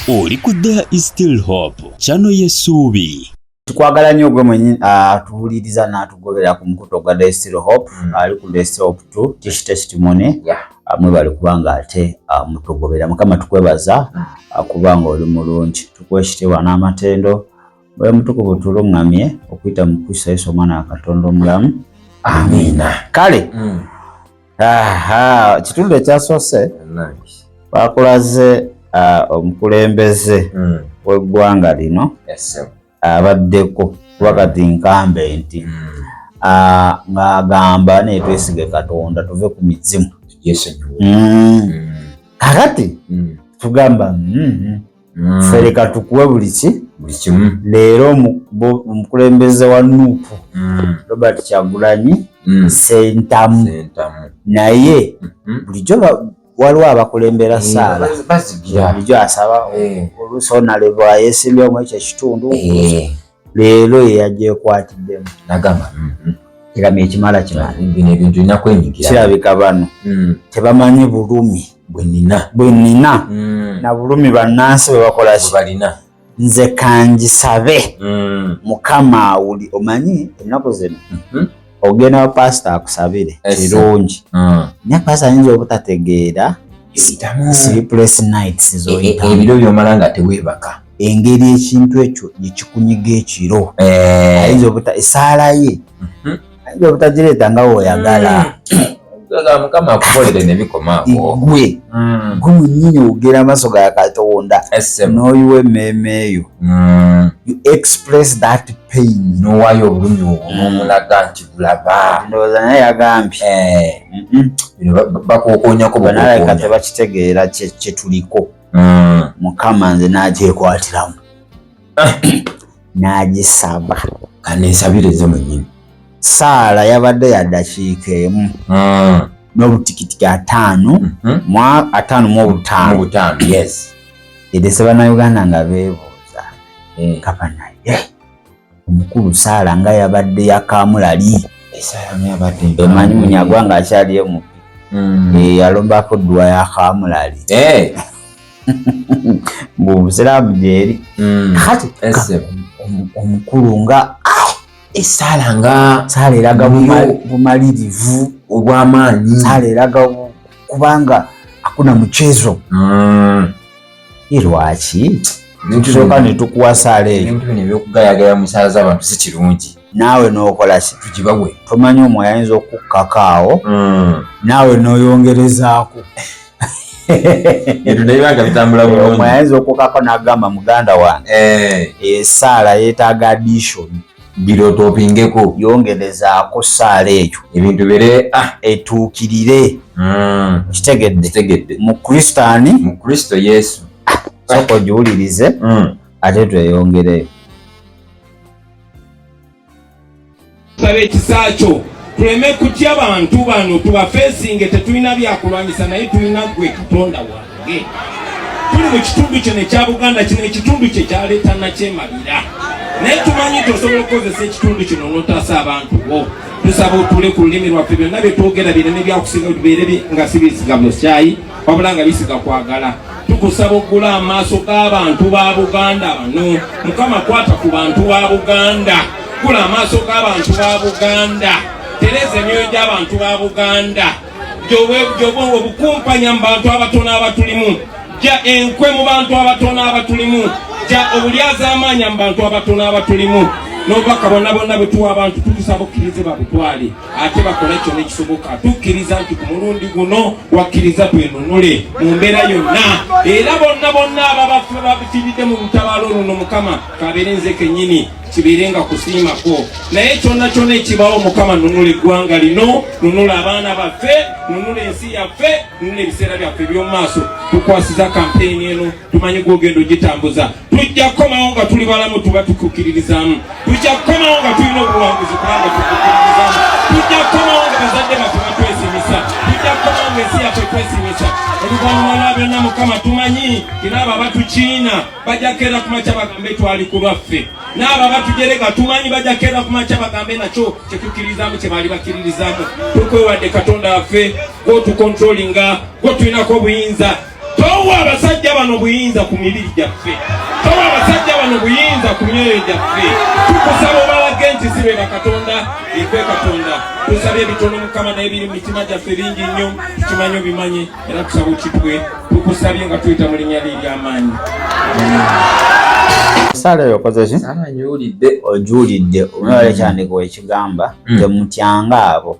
Oli ku There is still hope, channel y'essuubi. Tukwagala nnyo gwe mwennyini atuwuliriza n'atugobera ku mukutu ogwa The Still Hope, ali ku The Still Hope 2 Tish Testimony. Mwebale kubanga ate mutugobera. Mukama tukwebaza kubanga oli mulungi, tukuwa ekitiibwa n'amatendo. Mwoyo Mutukuvu tuluŋŋamye okuyita mu Kristo Yesu omwana wa Katonda omulamu. Amiina. Kale aha, kitundu ekyasoose bakulaze omukulembeze w'eggwanga lino abaddeko kuba kati nkambe nti ng'agamba naye twesige Katonda tuve ku mizimu. Kakati tugamba ffe leka tukuwe buli ki buli kimu. Leero omukulembeze wa NUP Robert Kyagulanyi Ssentamu Ssentamu. Naye bulijjo waliwo abakulembera saala. Bazigira. Bulijjo asaba oluusi onalebwa yeesimbyewo ekyo ekitundu. Leero ye yagyekwatiddemu. Nagamba Kiramye ekimala kimala. Bino ebintu nina kwenyigira. Kirabika bano tebamanyi bulumi bwe nnina. Bwe nnina na bulumi bannansi bwe bakola ki? Bwe balina. Nze kangisabe Mukama awuli. Omanyi ennaku zino ogenda wa pasita akusabire kirungi, naye pasita ayinza obutategeera Yoyitamu. Sleepless nights zoyitamu. Ebiro byomala nga teweebaka. Engeri ekintu ekyo gye kikunyiga ekiro. Ayinza obuta essaala ye ayinza obutagireeta nga bw'oyagala. Aga Mukama akukolere ne bikoma awo. Gwe gwe mwennyini ogera amaaso ga Katonda SM. n'oyiwa emmeeme eyo. You express that pain. N'owaayo obulumi obwo n'omulaga nti bulaba. Ndowooza naye yagambye. Bino bakookonyako Banalabika bukookonya. tebakitegeera kye tuliko. Mukama nze n'agyekwatiramu. N'agisaba. Kaneesabire nze mwennyini. Saala yabadde ya ddakiika emu n'obutikitiki 50 mu 55. Mu butaano, yes. Erese Bannayuganda nga beebuuza. Kapa naye omukulu Saala nga yabadde yakamulali. Esaala nga yabadde Emanyi Munyagwa ng'akyali MP. Yalombako dduwa ya kamulali. Mbu obusiraamu gyeri. Kati Ese. omukulu nga Esaala nga saala eraga Yo. bumalirivu. Obw'amaanyi. Saala eraga kubanga hakuna mchezo. Ye lwaki tusooka ne tukuwa saala eyo? Ebintu bino eby'okugayagaya mu saala z'abantu si kirungi. Naawe n'okola ki? Tugibawe. Tomanyi omwoyo ayinza okukkako awo naawe n'oyongerezaako. Ebintu ne biba nga bitambula bulungi. Omwoyo ayinza okukkako n'agamba muganda wange esaala yeetaaga addition. Birotopingeko. Yongerezaako saala eyo. Ebintu bire, Etuukirire. Kitegedde. Kitegedde. Mu Kristo ani? Mu Kristo Yesu. Sooka ogiwulirize ate tweyongereyo. Saba ekisa kyo tuleme kutya bantu bano, tubafeesinge. Tetulina byakulwanyisa naye tulina ggwe Katonda wange. Tuli mu kitundu kino ekya Buganda, kino ekitundu kye kyaleeta nakyemalira, naye tumanyi nti osobola okukozesa ekitundu kino n'otaasa abantu bo. Tusaba otuule ku lulimi lwaffe, byonna bye twogera bireme byakusinga, tubeere nga si bisiga bukyayi wabula nga bisiga kwagala. Tukusaba oggula amaaso g'abantu ba Buganda bano. Mukama kwata ku bantu ba Buganda, gula amaaso g'abantu ba Buganda, tereza emyoyo gy'abantu ba Buganda, gyoba obukumpanya mu bantu abatono abatulimu, jja enkwe mu bantu abatono abatulimu, jja obulyazaamaanya mu bantu abatono abatulimu. N'obubaka bwonna bwonna bwe tuwa abantu tukusaba okkirize babutwale ate bakole kyonna ekisoboka. Tukkiriza nti ku mulundi guno wakkiriza twenunule mu mbeera yonna, era bonna bonna ababafiiridde mu lutabaalo luno, Mukama kabeere nze kennyini kibeere nga kusiimako. Naye kyonna kyonna ekibaawo, Mukama nunula eggwanga lino, nunula abaana baffe, nunula ensi yaffe, nunula ebiseera byaffe eby'omu maaso. Tukwasiza kampeyini eno, tumanyi gw'ogenda ogitambuza. Tujja kukomawo nga tuli balamu, tuba tukukkiririzaamu. Tujja kukomawo nga tulina obuwanguzi kubanga tukukkiririzaamu. Tujja kukomawo nga bazadde baffe batwesimisa. Tujja kukomawo nga ensi yaffe twesimisa. Oluvannyuma lwa byonna, Mukama, tumanyi nti n'abo abatukiina bajja kukeera ku makya bagambe twali ku lwaffe, n'abo abatujerega tumanyi bajja kukeera ku makya bagambe nakyo kyetukkiririzaamu kye baali bakkiririzaamu. Tukwewadde Katonda waffe, gw'otukontrolinga, gw'otulinako obuyinza. Towa Towa abasajja bano buyinza ku mibiri gyaffe, towa abasajja bano buyinza ku myoyo gyaffe. Tukusaba obalage nti si be bakatonda, yegwe Katonda. Tusabye ebitono Mukama, naye biri mu mitima gyaffe bingi nnyo, tukimanyi obimanyi, era tusaba okituwe. Tukusabye nga tuyita mu linnya lye ery'amaanyi. Saala eyo okoze ki? Saala njuwulidde. Ojuwulidde. Omulala ekyandiko ekigamba temutyanga abo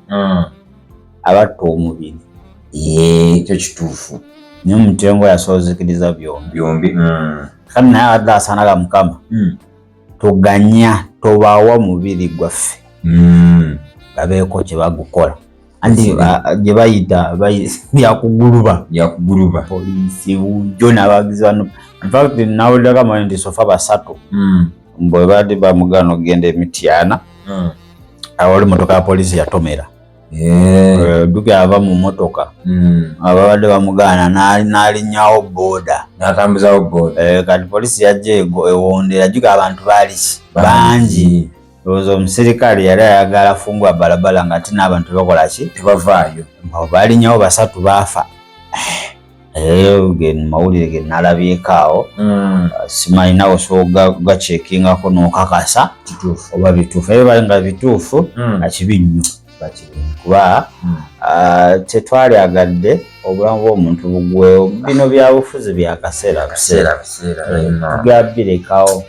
abatta omubiri. Ekyo kituufu. Naye omutengo yasoozikiriza byombi. Byombi. Kati naye abadde asaanaga Mukama toganya tobawa mubiri gwaffe babeeko kye bagukola. Anti gye bayita byakuguluba. Byakuguluba. Poliisi bulijjo n'abawagizi bano. In fact nawulirako amanyi nti sofa basatu bwe baadde bamugaana okugenda e Mityana, awali motoka ya poliisi yatomera. Duke ava mu motoka ababadde bamugaana n'alinnyawo booda. N'atambuzawo booda. Kati poliisi yajja ewondera, jjuka abantu baali bangi. Ndowooza omusirikale yali ayagala fungwa balabala nga ate n'abantu bakola ki? Tebavaayo. Baalinnyawo basatu baafa. Ge mawulire ge nalabyeko awo. Simanyi nawe osobola gakyekingako n'okakasa oba bituufu. Naye bali nga bituufu nga kibi nnyo. Kuba tetwalyagadde obulamu bw'omuntu bugwewo. Bino bya bufuzi bya kaseera buseera. Tugabirekawo.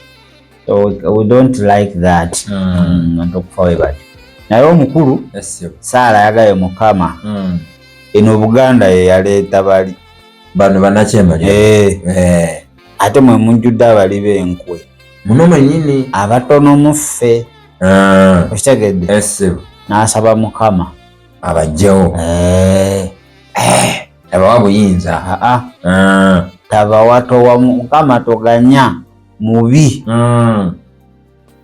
So we don't like that. Abantu okufa bwe batyo. Naye omukulu Saala ayagaye Mukama. Eno Buganda ye yaleeta bali. Bano bannakyemalira. Ate mwe mujjudde abali b'enkwe. Muno mwennyini. Abatono muffe. Okitegedde? N'asaba Mukama Abajjewo. Tabawa buyinza. Tabawa towa Mukama toganya mubi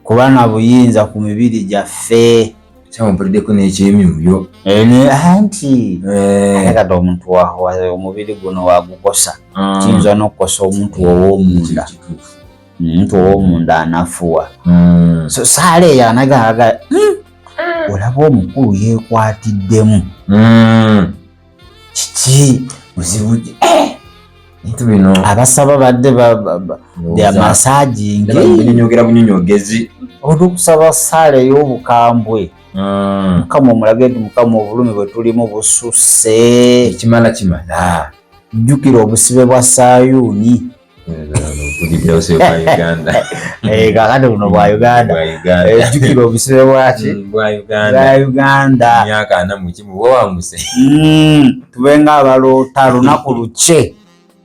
kuba na buyinza ku mibiri gyaffe. Kyamumpuliddeko n'ekyemyoyo. Anti ate kati omuntu omubiri guno wagukosa, kiyinza n'okukosa omuntu ow'omunda. Omuntu ow'omunda anafuwa. So saala eyo anagaaga olaba omukulu yeekwatiddemu kiki? Buzibu bintu bino. Abasaba badde bya massaging. Bunyonyogera bunyonyogezi. Olwokusaba saala ey'obukambwe, Mukama omulage nti Mukama obulumi bwe tulimu bususse. Ekimala kimala. Jjukira obusibe bwa Sayuuni. Bwa Uganda. Kakati buno bwa Uganda. Jjukira obusibe bwaki? Bwa Uganda. Bwa Uganda. Myaka 41 bwewanguse. Tube nga abaloota lunaku lukye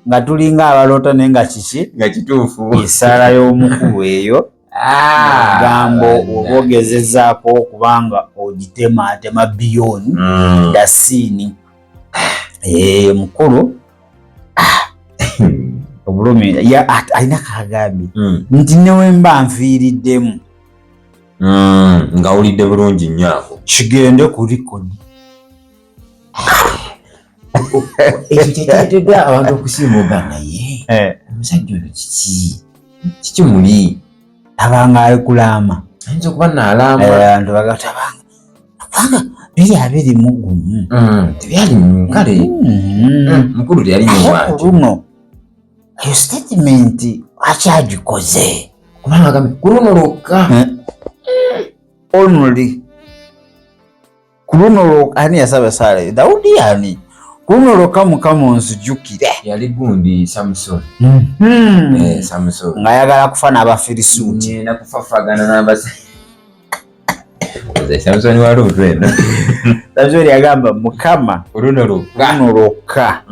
nga tulinga abaloota naye nga kiki? Nga kituufu. Essaala y'omukulu eyo gambo oba ogezezaako okubanga ogitemaatema beyond the scene. Mukulu obulumi alina kagambye nti newemba nfiiriddemu Nga wulidde bulungi nnyo ako. Kigende ku record. Ekyo kyekireetedde abantu okusiimuga naye omusajja ono kiki kiki muli? Abanga ali kulaama. Ayinza okuba naalaama. Abantu bagatabanga kubanga 2021. Tebyali kale. Mukulu teyali nnyo bw'atyo. Luno eyo statement akyagikoze. Kubanga agambye ku luno lwokka. Only ku luno lwokka. Ani yasaba saala eyo? Dawudi ani? Ku luno lwokka Mukama onzijukire. Yali gundi Samusoni. Samusoni Ng'ayagala kufa n'Abafirisuuti. Ngenda kufafagana n'abasi Samusoni wa luutu eno. Samusoni yagamba Mukama ku luno lwokka, luno lwokka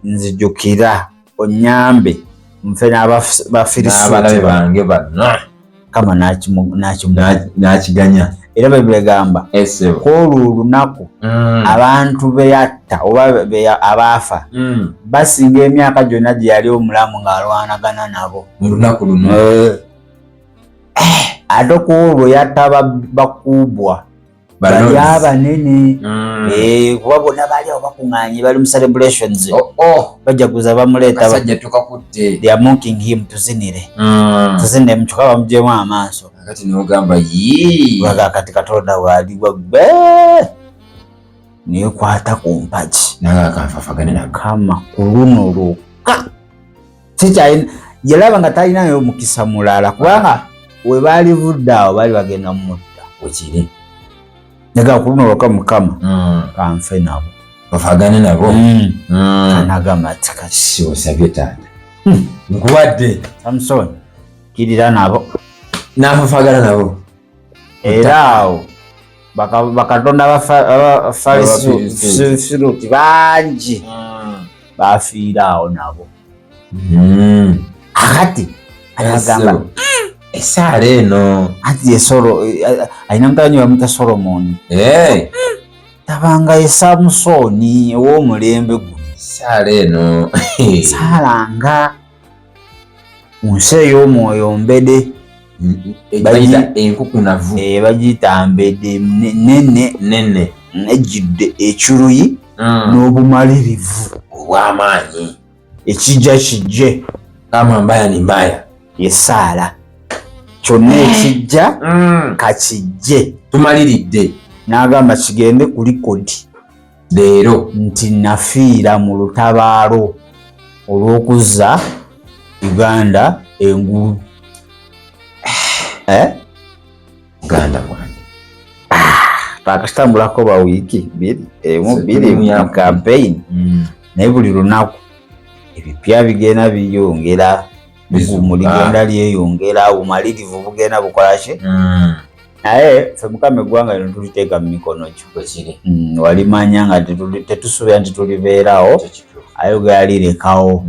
nzijukira onyambe nfe n'Abafirisuuti n'abalabe bange bonna. Mukama n'akiganya. Era Bayibuli egamba kwolwo olunaku abantu beyatta oba abaafa basinga emyaka gyonna gye yali omulamu ng'alwanagana nabo. Mu lunaku luno. Ate kwolwo yatta bakuubwa bali abanene, kuba bonna baali awo bakuŋŋaanye bali mu celebrations, bajaguza bamuleeta. Kasajja tukakutte. They are mocking him, tuzinire tuzinire mukyuka bamugyemu amaaso. Kati nogamba yii. Baga kati Katonda waali wagbe nekwata ku mpagi. Nange akanfafagane nako. Mukama ku luno lwokka. Sikyalina yalaba nga talinayo mukisa mulala kubanga we baalivudde awo baali bagenda mumutta. Wekiri. Naga ku luno lwokka Mukama kanfe nabo. Bafagane nabo. Kanagamba ati kati Si osabye taata. Nkuwadde. Samson kirira nabo. Nafafagana nabo. Era awo bakatonda Abafirisuuti bangi bafiira awo nabo. Akati anagamba Esaala eno. Ati ye Solo alina mutabani bamuyita Solomoni. Tabanga ye Samusoni ow'omulembe guno. Esaala eno. Saalanga mu nsi ey'omwoyo mbede. Bagiyita enkukunavu. Bagiyita mbede nene. Nene. Ejjudde ekiruyi n'obumalirivu. Obw'amaanyi. Ekijja kijje. Kama mbaya ni mbaya. Ye saala. Kyonna ekijja kakijje. Tumaliridde. N'agamba kigende ku likodi. Leero. Nti nafiira mu lutabaalo olw'okuzza Uganda engulu. Uganda bwange. Twakatambulako ba wiiki 2 1 2 mu campaign. Naye buli lunaku ebipya bigenda biyongera, bigumu ligenda lyeyongera, obumalirivu bugenda bukola ki? Naye ffe Mukama eggwanga lino tuliteeka mu mikono gyo. Bwekiri. Walimanya nga tetusuubira nti tulibeerawo, aye galirekawo.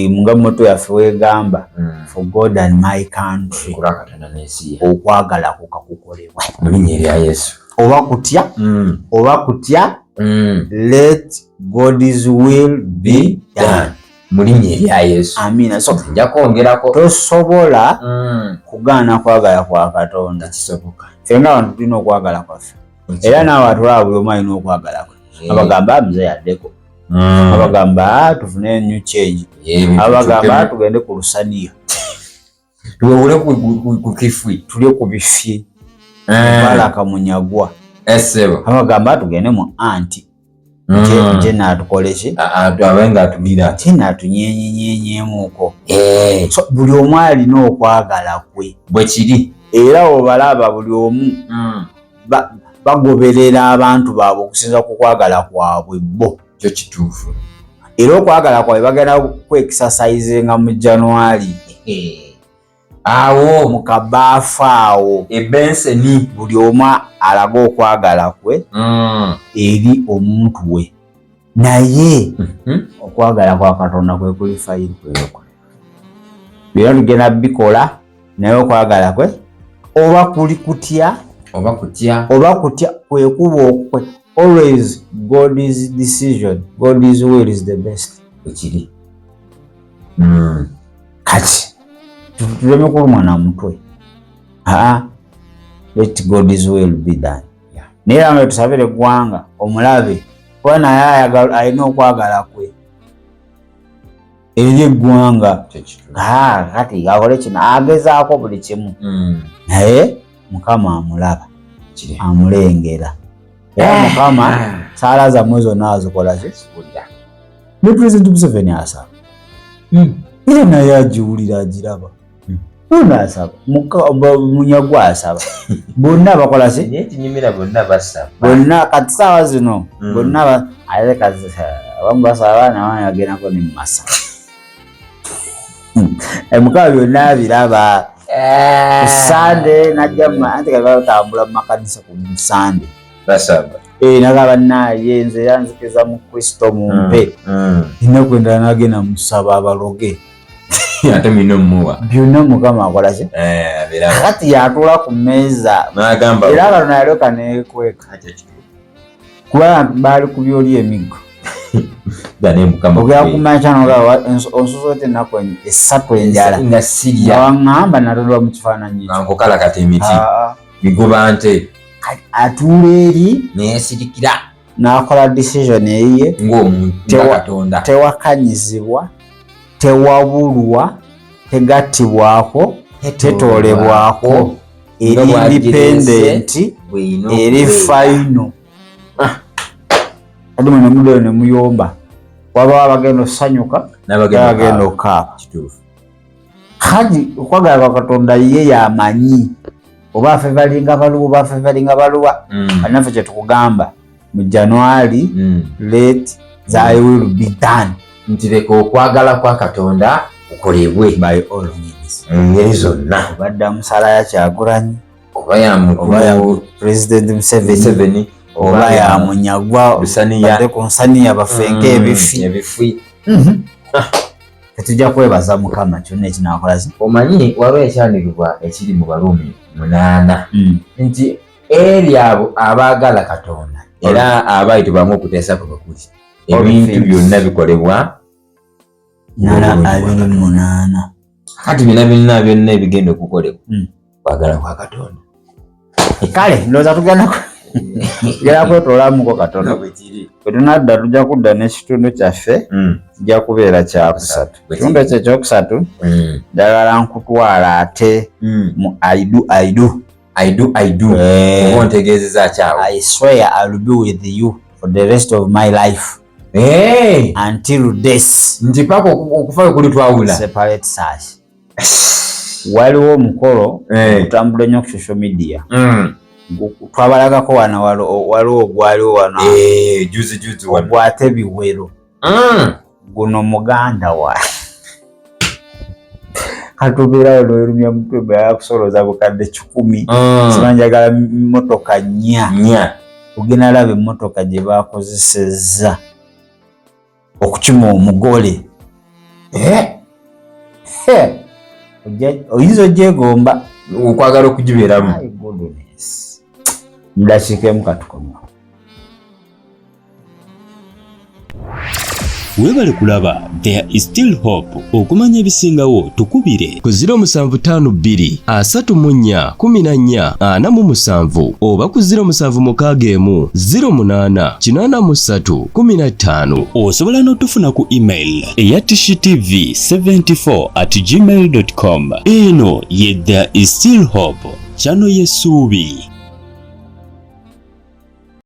Nga motto yaffe weegamba, for God and my country. Kulwa Katonda n'ensi ye. Okwagala kwo kakukolebwe. Mu linnya erya Yesu. Oba kutya, oba kutya, let God's will be done. Mu linnya erya Yesu. Amina. So nja kwongerako. Tosobola kugaana kwagala kwa Katonda. Tekisoboka. Ffe nga abantu tulina okwagala kwaffe. Era naawe atulaba buli omu alina okwagala kwe. Abagamba muzeeyi addeko. Abagamba tufune new change. Abagamba tugende ku lusaniya. Tuwewule ku kifwi. Tulye ku bifi. Balaka munyagwa. Esebo. Abagamba tugende mu anti. Nje natukole ki? Abe nga atulira. Nje natunyenyenyenyemuko. So buli omu alina okwagala kwe. Bwe kiri. Era obalaba buli omu bagoberera abantu baabwe okusinza ku kwagala kwabwe bo. Kyo kituufu. Era okwagala kwabwe bagenda ku-exercisinga mu January. Awo. Mu kabaafu awo. Ebenseni. Buli omu alaga okwagala kwe eri omuntu we. Naye okwagala kwa Katonda kwe kuli fayiro. Byonna tugenda bikola naye okwagala kwe oba kuli kutya, Oba kutya, oba kutya kwe kuba okwe. Always God's decision, God's will is the best. Ekiri. Kati tuleme kulumwa na mutwe. Let God's will be done. Naye era nga tusabire eggwanga omulabe kuba naye alina okwagala kwe eri eggwanga. Kati akole kino agezaako buli kimu naye Mukama amulaba, amulengera. Era Mukama saala zammwe zonna azikola ki? Ne President Museveni asaba. Era naye agiwulira agiraba. Ono asaba, Munyagwa asaba. Bonna bakola ki? Naye kinyumira bonna basaba. Bonna kati saawa zino bonna ate kati abamu basaba n'abamu bagendako ne mu masabo. Mukama byonna abiraba. Ku Sande najja anti kati batambula mu makanisa ku Sande. Basaba. Nagamba nnaye nze yanzikiza mu Kristo mumpe. Ennaku endala n'agenda musaba abaloge. Ate mulina omumuwa. Byonna Mukama akola ki? Abiraba. Kati yatuula ku mmeeza. N'agamba. Era bano yalyoka neekweka. Kuba baali ku byoli emiggo. Naye Mukama Ogera kwe. ku makya n'ogamba onsuza otya ennaku esatu enjala. Nga sirya. Nga waŋŋamba natondebwa mu kifaananyi ekyo. Nga nkukalakata emiti. Migoba nte. Kati atuula eri. Neesirikira. N'akola decision eyiye. Ng'omuntu, nga Katonda. Tewakanyizibwa, tewabulwa, tegattibwako, tetoolebwako. Eri Nga bw'agireese, independent, bw'erina eri okubeera. final. Kati mwe ne muddayo ne muyomba. Wabawo abagenda osanyuka, n'abagenda okukaaba. Haji, okwagala kwa Katonda ye yamanyi oba afevalinga baluwa, oba afevalinga baluwa. Anaffe kyetukugamba mu January, let thy will be done. Nti leka okwagala kwa Katonda kukolebwe by all means, mu ngeri zonna. Obadda musala ya Kyagulanyi, oba ya oba ya President Museveni, oba ya Munyagwa Lusaniya, ku nsaniya bafenke ebifi. Ebifi. Tetujja kwebaza Mukama kyonna ekinakola. Omanyi waliwo ekyandiikibwa ekiri mu Baruumi 8 nti eri abo abaagala Katonda era abayitibwamu okuteesa kwe bakuli, ebintu byonna bikolebwa. 28. Kati byonna byonna byonna ebigenda okukolebwa kwagala kwa Katonda. Kale ndowooza tugenda kwetolamuko katono, bwe tunadda tujja kudda n'ekitundu kyaffe, kijja kubeera kyakusatu. Ekitundu ekyo ekyokusatu, njagala nkutwala ate mu I do, I do. I do, I do. Oba ontegeezeza kyawo? I swear I will be with you for the rest of my life until death nti paka okufa kuli twawula. Separate us. Waliwo omukolo ogutambula ennyo ku social media. Twabalagako wano, waliwo ogwaliwo wano juzi juzi wano ogwate biwero. Guno muganda wa katubeerawo nowerumya mutwe bwe yakusolooza 100,000. Siba njagala motoka 4. 4. Ogenda laba emmotoka gye bakozesezza okukima omugole. Oyinza ogyegomba. Okwagala okugibeeramu. My goodness. Mudakiika emu katukoma. Weebale kulaba There is Still Hope. Okumanya ebisingawo tukubire ku 0752 34 14 47 oba ku 0761 08 83 15. Osobola n'otufuna ku email eya tishtv74@gmail.com. Eno ye There is Still Hope, channel y'essuubi.